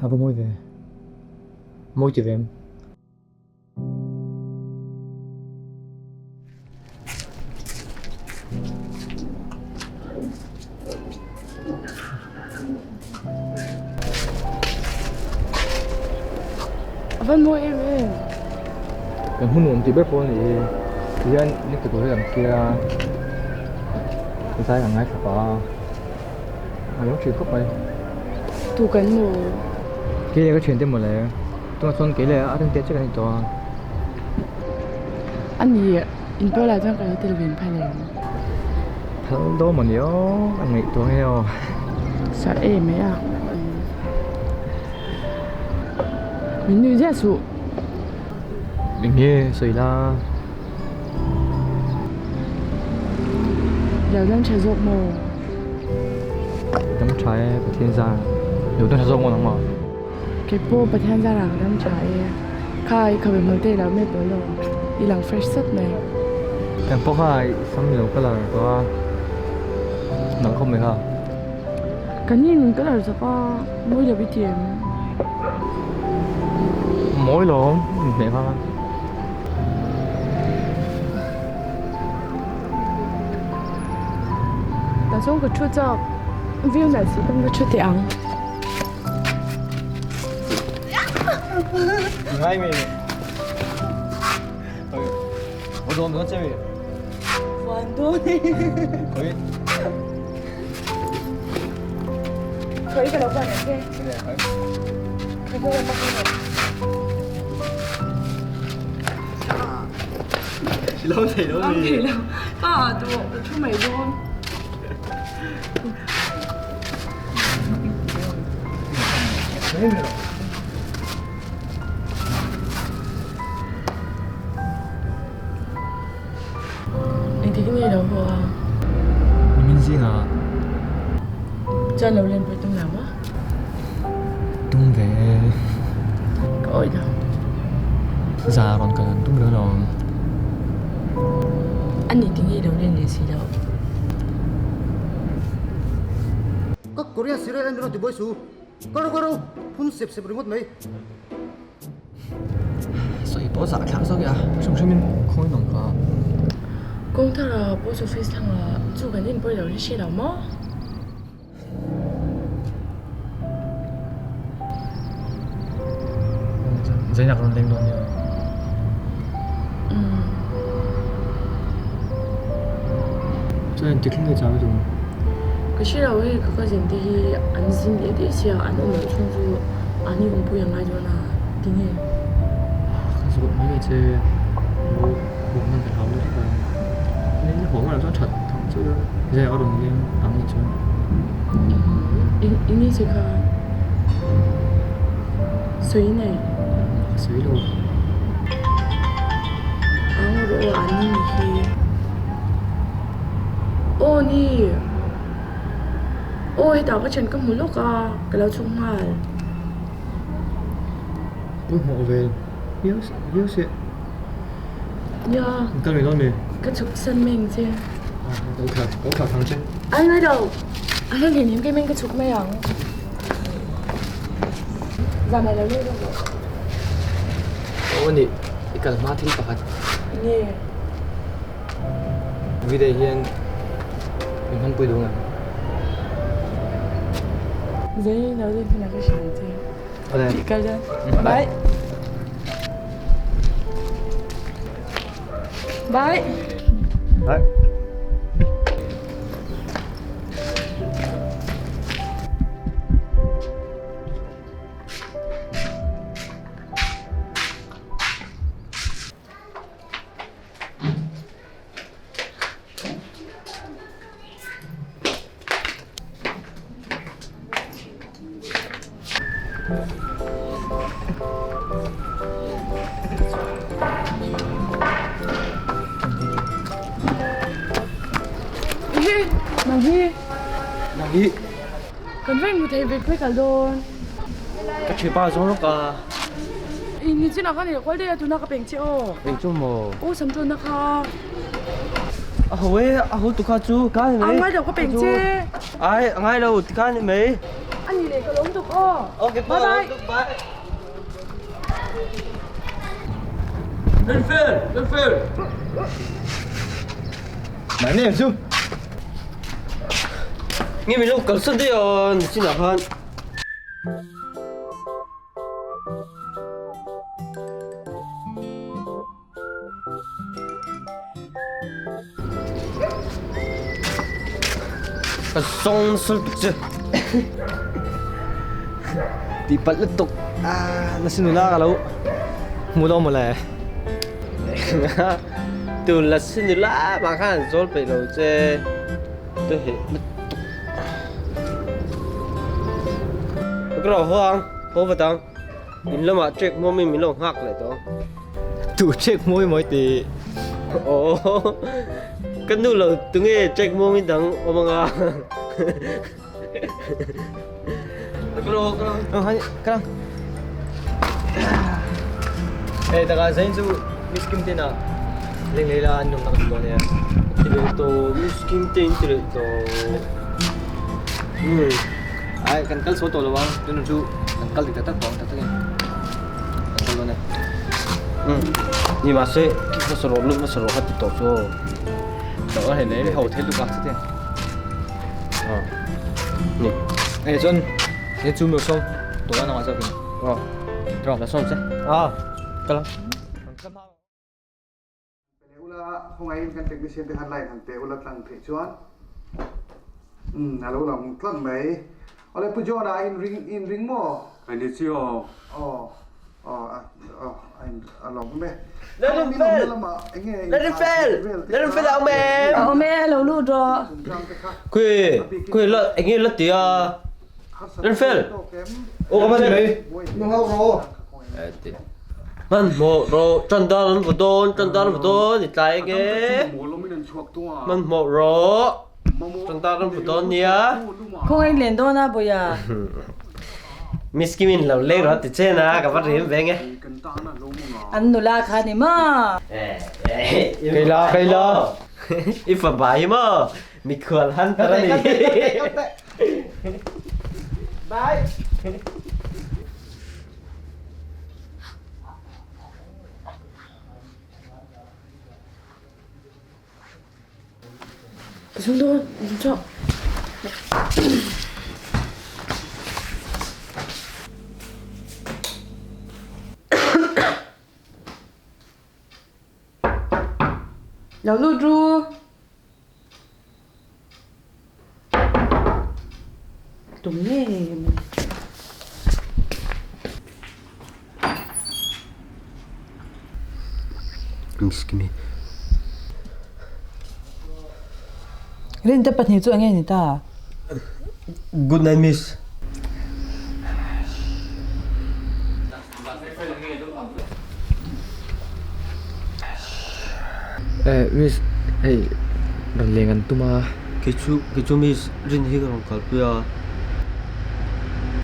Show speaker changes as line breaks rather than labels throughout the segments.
A va mawi ve. Mawi ti ve em?
A va mawi em em.
Kan hmun nuam tih ber pawh a ni hi. Tihian ni kut hi kan thlir a, zai kan ngaithla pah a, a lo thin khawp mai.
Tu kan maw?
Kei leh ka thiante mawle. Tunah chuan kei leh a rinte chiah kan ni tawh a.
A ni, in pawlah chuan ka lo tel ve in phal em?
Phal dawn maw ni aw, a ngaihtuah nge aw.
Sa em mai a. Min nuih ziah suh.
Eng nge sawi la?
Lo dam tha zawk maw?
Dam tha e Pathian zar. Lo dam tha zawk maw nangmah?
Kei pawh Pathian zarah ka dam tha e. Kha i khabe hmul te i lo met dawn lo. I lang fresh sat mai.
Eng pawh kha i sam i lo colour tawh a. Nang khawp mai kha.
Ka ni min colour zak a, mawi lo i ti em?
Mawi lo in hmeh kha.
Tah chuan ka thu chak, view nalh si pawn ka thu teh ang.
Ngai mi. Wo dawn dawn che mi.
Wan dawn e.
Khoi.
Khoi ka lo ban ang che.
Khoi.
Khoi ka lo ban ang.
Lo thei lo mi.
Thei lo. Pa tu ka thu mai dawn. Engtik nge lo haw a?
Nimin zingah.
Chuan lo len pawh i tum lo maw?
Tum ve e.
Ka awih lo.
Za rawn kal an tum lo alawm.
A ni ti nge lo len leh si lo.
Ka Korean serial en rawh ti buai su. Karo karo phun sep sep ringawt mai.
Sawi pawh zah thlak zawk i a, hrim hrim in khawi nawm kha.
Kawng thar ah post office thlang ah chu kan in pawi lo hi hre lo maw?
Zaina ka rawn leng dawn nia. Chuan engtik thleng nge chau i tum?
Ka hre lo hei ka cousin te hi an zin leh daih sia an awm loh chhung chu an i awmpui a ngai dawn a tinge?
Ka zawt mai mai che lo haw hman ka hlau lutuk a ni haw hman loh chuan that thang chu zai a rawn leng ang nih chuan.
Eng nge che kha sawi nei?
Ka sawi lo.
Ang rawh aw an ni hi. Aw ni. Aw hetah ka thian ka hmu lawk a ka lo chhuk nghal.
Pu hmuh ve viau viau se.
Nia.
Ka mi dawn mi.
Ka chhuk san mai ang che.
Ka lo thlah ka lo thlah thang che.
Ai ngai lo. A hla hlim hlim keimah in ka chhuk mai ang. Zan ah lo leh rawh.
Aw ni i kal hma thil pakhat.
Nge.
Video hian min hmanpui duh ang em?
Zai lo leh hmunah ka hrilh ang che.
Awle.
Tih kal dawn. Bye. Bye.
Bye.
Nang hi.
Nang hi.
Kan veng hmu thei ve khawi kal dawn.
Ka thipa zawng rawk a.
I ni chinah khan i lo kual daih a tuna ka peng che aw.
Eng chu maw?
Aw sam tawnna kha.
A ho e, a ho tu kha chu ka ni mai.
A ngai lo ka peng che.
Ai, a ngai lo ti kha ni mai.
A ni leh ka lawm tuk aw.
Okay,
Bye bye.
Bye. Rinfel, Rinfel.
My name chu.
Nge min lo kalsan daih a, nichinah khan. Ka sawng nasa lutuk che.
Tihpalh lutuk ah nasi nula ka lo hmu lo mawle.
Tun lasi nula mah khan an zawl peih lo che. Tu heh lutuk. Ka rawh haw ang, haw vat ang. In lamah trek hmuamin min lo nghak leh tawh.
Tu trek hmuai mawi ti.
Aw, ka nu lo tunge trek hmuamin dang awm anga. Ka lo, ka lo.
Ang hani, ka lang. Hey, taka zain chu Miss Kim te na leng lei la an nung na ka duh dawn e.
Ti leh tawh, Miss Kim te in ti leh tawh. Hmm.
Ai, kan kal sawi tawh lo ang, tunah chu kan kal dik tak tak tawh ang tak takin kan kal dawn e.
Umm, ni mahse kik hmasa rawh, lut hmasa rawh kha ti tawh chu aw.
Tawh a hei leh ho thei luk a chutin.
Aw, ni.
Hei chuan he chu mi sawm tawh a nangah zawkin.
Aw,
Tawh.
la sawm che. Aw, kal ang.
Pe leh ula, khawngaihin kan technician te khan line han pe ula tlang theih chuan umm a lo lang tlang mai. Awle Pu John-a in ring in ring maw?
A ni chi aw.
Aw aw a aw a in a lawm awm e.
Let him fail! Let him fail! Let him fail a awm em?
A awm e, lo lut rawh.
Khawi khawi la eng nge la ti a? Let him fail! Aw ka hman mai. Hmanhmawh rawh, tan dan an vaw dawn, tan dan an vaw dawn, i tlai eng e? Hmanhmawh rawh, tan dan an vaw dawn nia.
Khawngaih in len dawn a Bawia.
Miss Kim in lo leng rawh ti chen a, ka va rim ve nge.
An nula kha ni maw?
Keila, keila.
I fapa hi maw? Mikhual hunter a ni.
Bye.
Ka chhung dawn, in chawk. Lo lut ru. Tum ngei a ni.
Rinte pahnih chu enge ni ta?
Good night miss.
Eh miss hei rawn leng an tum a.
Kei chu kei chu miss rin hi ka rawn kalpui a.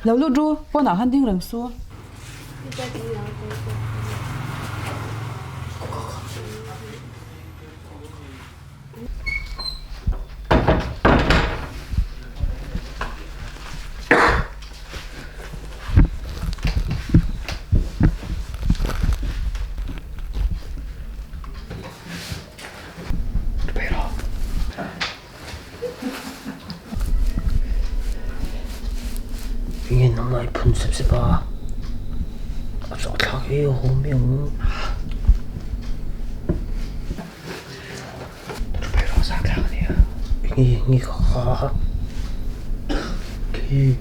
Lo lut ru, pawnah khan ding reng su.
Enge nangmah i phun sep sep a, a chawhthlak hi a haw mai ang. Enge enge ka kha khi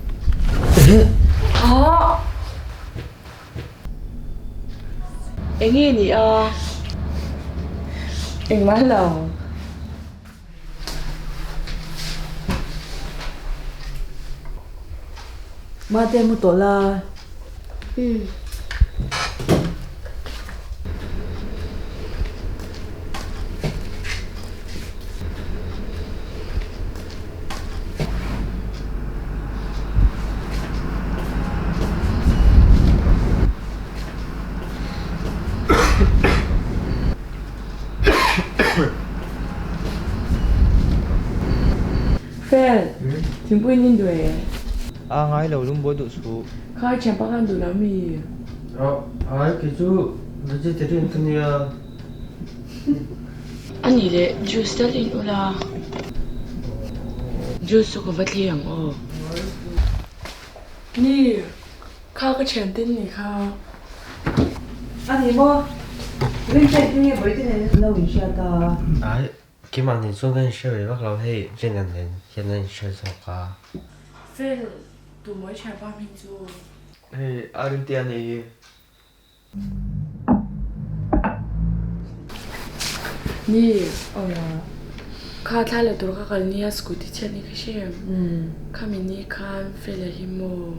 Enge ni a? Engmah lo.
Mate mu tawh la.
Umm. Fel, thingpui in in duh e.
A ngai lo lum buai duh suh.
Khai thianpa khan duh lo mi?
Ai kei chu vegetarian ka nia.
A nih leh juice tal in ula. Juice chu ka va thli ang aw. Ni, kha ka thian ten ni kha.
A ni maw? Rinchei hi nge Bawihte nen an lo inhriat a?
Ai, keimah nen chuan ka inhre ve vak lo, hei Rinna nen hian an inhre zawk a.
Fel, tu mawi thianpa hming chu?
Hei, a Rintea nei hi.
Ni, kha thla leh tur ka kal nia scooty chhiat ni ka hre em? Khami ni khan Fela hi maw?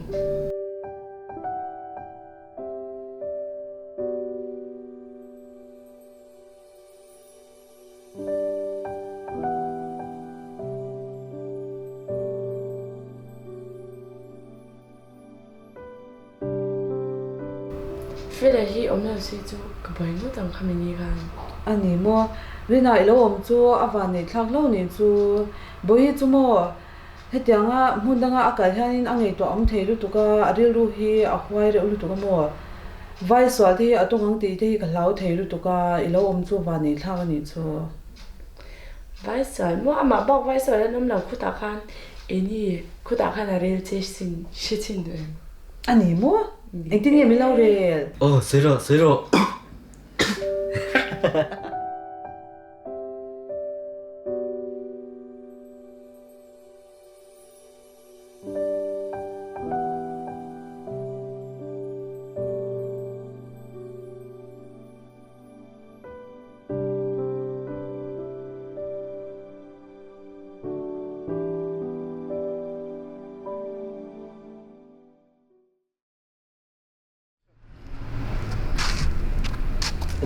Fela hi awm lo se chu ka buai ngawt ang khami ni khan.
A ni maw? Rina i lo awm chu a van neih thlak hlauh nih chu. Bawihi chu maw? Hetianga hmun danga a kal hianin a ngaihtuah awm thei lutuk a, a rilru hi a huai reuh lutuk a maw? Vai sual te hi a tawng ang tih te hi ka hlau thei lutuk a, i lo awm chu van neih thlak a nih chu.
Vai sual maw? Amah bak vai sual an awm lo khutah khan Eni, khutah khan a rel che sin hre chin duh em?
A ni maw? Engtin nge min lo rel?
Aw, sawi rawh, sawi rawh.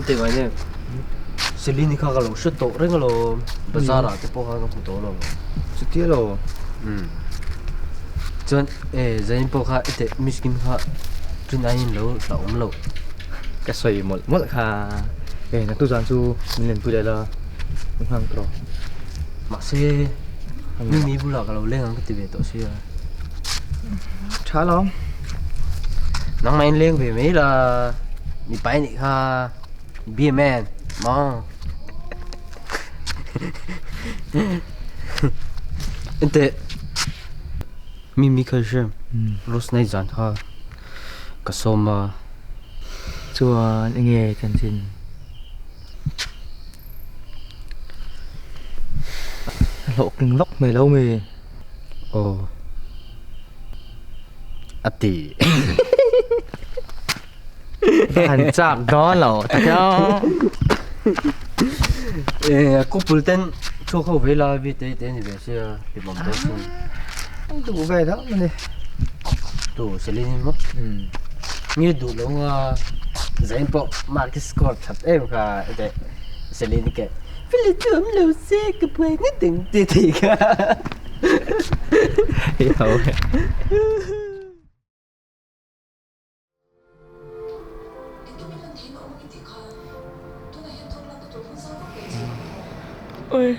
Engti ngai nge Celine kha ka lo hre tawh reng alawm bazar ah te pawh khan ka hmu tawh alawm.
Chutia lo.
Umm chuan e Zain pawh kha i teh miskin kha rin aiin lo hlauhawm loh.
Ka sawi mawlh mawlh kha e naktuk zan chu min lenpui leh la i nghang tawh.
Mahse Mimi bulah ka lo leng ang ka ti ve tawh sia.
Tha alawm.
Nangmah in leng ve mai la mipa i nih kha be a man maw. Enteh Mimi kha i hre Rose nai zan kha ka sawm a.
Chuan enge chanchin? A hlawhtling vak mai lo mi?
Aw. A ti.
Han chak dawn lo tak a.
E couple ten chhuak ho ve la vi te te ni ve sia hlimawm dawn sin.
Duh ve deuh a ni.
Tu Celine maw? Nge duh lo nga Zain pawh mark hi score that em kha ete Celine ke Feli chu awm lo se ka buai ngawt ang ti thei kha.
Hei ho.
Oi.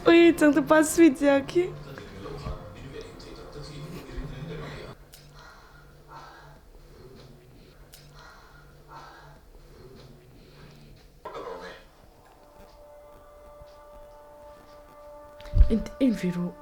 Oi, changtupa sweet zia khi. In vi rawh.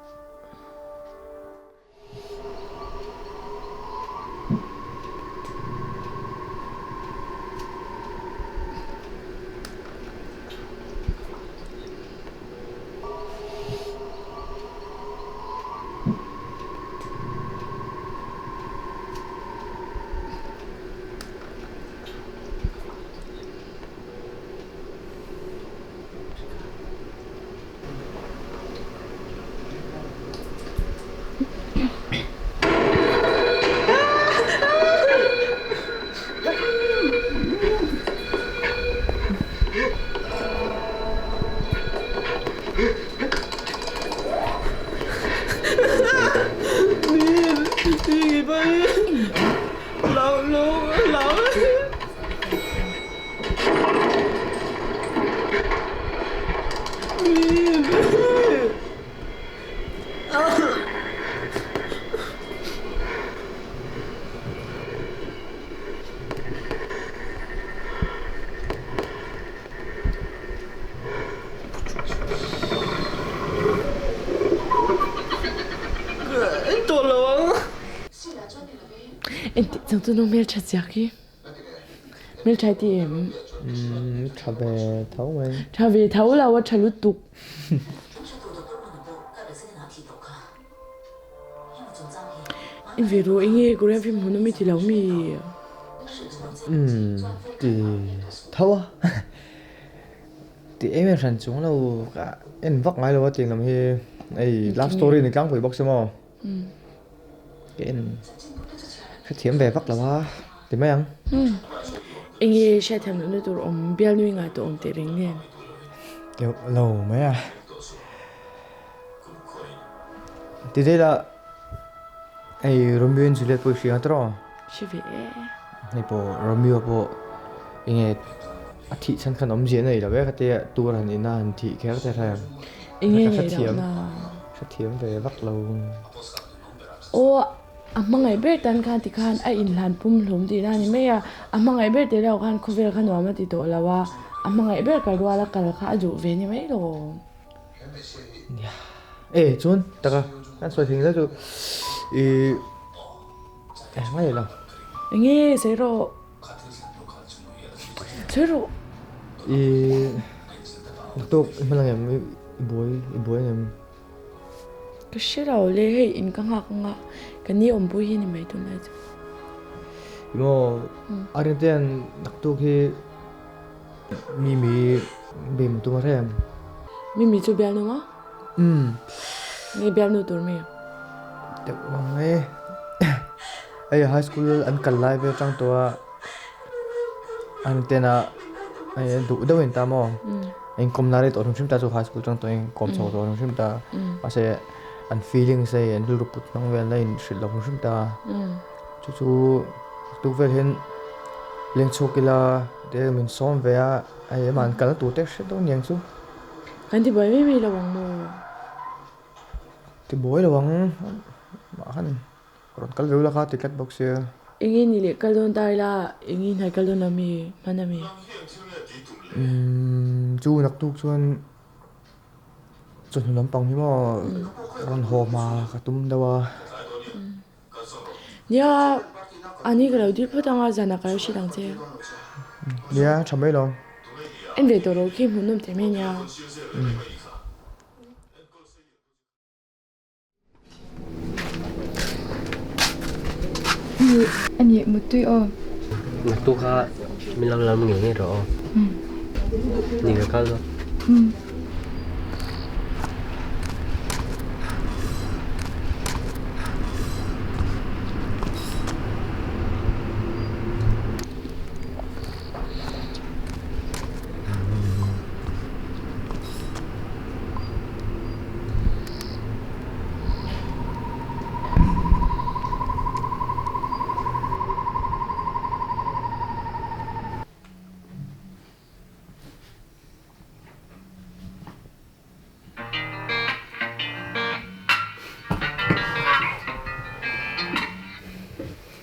Changtu nu hmeltha chiak hi. Hmeltha i ti em?
Umm tha ve tho mai.
Tha ve tho lo a tha lutuk. I ve rawh enge Korean film hmuhnawm i ti lo mi?
Umm ti tho a. Ti em em hran chung lo ka en vak ngai lo a tiang lam hi hei love story ni tlangpui bawk si maw. Ka en hrethiam ve vak lo a ti mai ang.
Enge hriatthiam lohna tur awm bialnui ngai tawh awm teh reng nen.
Deuh lo mai a. Ti daih la hei Romeo and Juliet pawh i hria tawh.
Hre ve e.
Hei pawh Romeo pawh enge a thih chhan khan awmzia nei lo e khatia tur han ina han thih kher te kha.
Enge nei loh na.
Hrethiam ve vak lo.
Aw a hmangaih ber tan khan tikhan a inhlan pum hlum tihna a ni mai a, a hmangaih ber te reuh khan khawvel kha nuam a ti tawh lo a, a hmangaih ber kal ruala kal kha a duh ve ni mai lo.
E chuan taka kan sawi thei ngei chu i engmah lo.
Enge sawi rawh sawi rawh.
I naktuk i hman angem i buai i buai angem.
Ka hre lo le hei in ka nghak anga ka ni awmpui hi ni mai tunlai chu.
Emaw a rintean naktuk hi. Mimi bim tum a hrem.
Mimi chu bialnu maw?
Umm.
Nge bialnu tur mi?
Deuh vang mai. Hei high school an kal lai vel tang tawh a an ten a hei duh deuh in ta maw? Inkawm na rei tawh hrim hrim ta chu high school tang tawh in kawm chho tawh hrim hrim ta. Mahse an feelings hei an rilru put hmang vel a inhrilh lo hrim hrim ta. Chu chu tukverh hian leng chhuak ila te min sawm ve a hei amah an kalna tur te hre dawn niang chu.
Kan ti buai mai mai lo ang maw?
Ti buai lo ang mah khan rawn kal ve ula kha ti tlat bawk sia.
Enge ni leh kal dawn ta ila enge hnai kal dawn lo mi hman ami?
Umm chu naktuk chuan. Chawhnu lampang hi maw rawn haw hma ka tum deuh a.
Nia, ani ka lo dil phawt anga zanah ka lo hrilh ang che.
Nia, tha mai lo.
En ve tawh rawh khi hmuhnawm teh mai nia.
Ani muttui aw.
Naktuk kha min lo lam ngei ngei rawh aw. Ni ka kal dawn.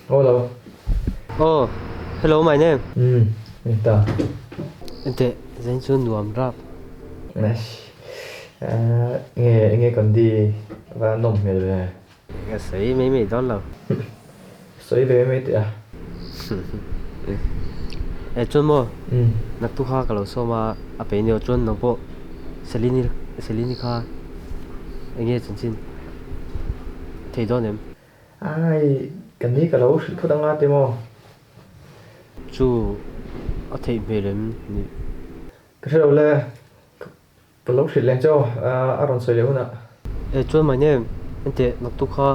Hello.
Oh, hello my name.
Um, ta.
Ente, zain chu nuam rap.
Nice. Nge enge kan di va nawm hmel ve.
Ka sawi mai mai dawn lo.
Sawi ve mai teh a.
E chuan maw naktu kha ka lo sawm a, a peih aniaw chuan nang pawh Selini Selini kha enge chanchin thei dawn em?
Ai ka ni ka lo hrilh phawt anga ti maw?
Chu a theih hmel em ni?
Ka hre lo le. Ka lo hrilh leng che aw, a rawn sawi leh hunah.
E chuan my name, enteh naktuk kha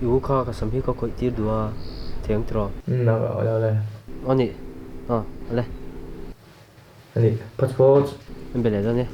i u kha ka sam hi ka khawih tir duh a, thei ang tiraw?
Umm a awle awle.
Aw nih, aw awle.
A nih, phawt phawt.
En be leh dawn e.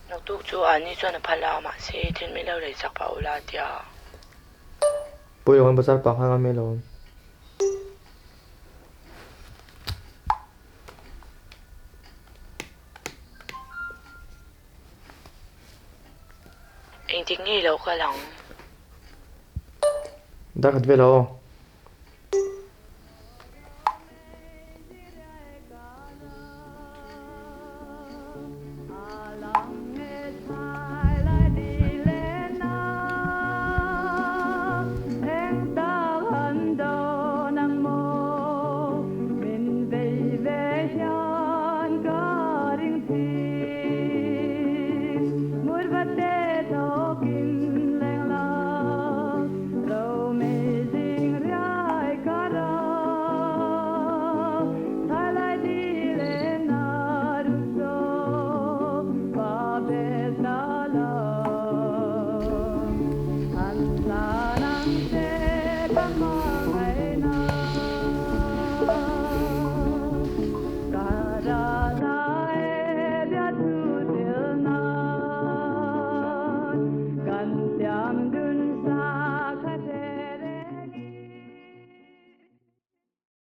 Naktuk chu ani chuan a phal a, mahse thil min lo lei chak pah ula a tia.
Pawi lo kan bazar pah nghal ngam mai lo.
Engtik nge i lo kal ang?
Dar khat vel aw.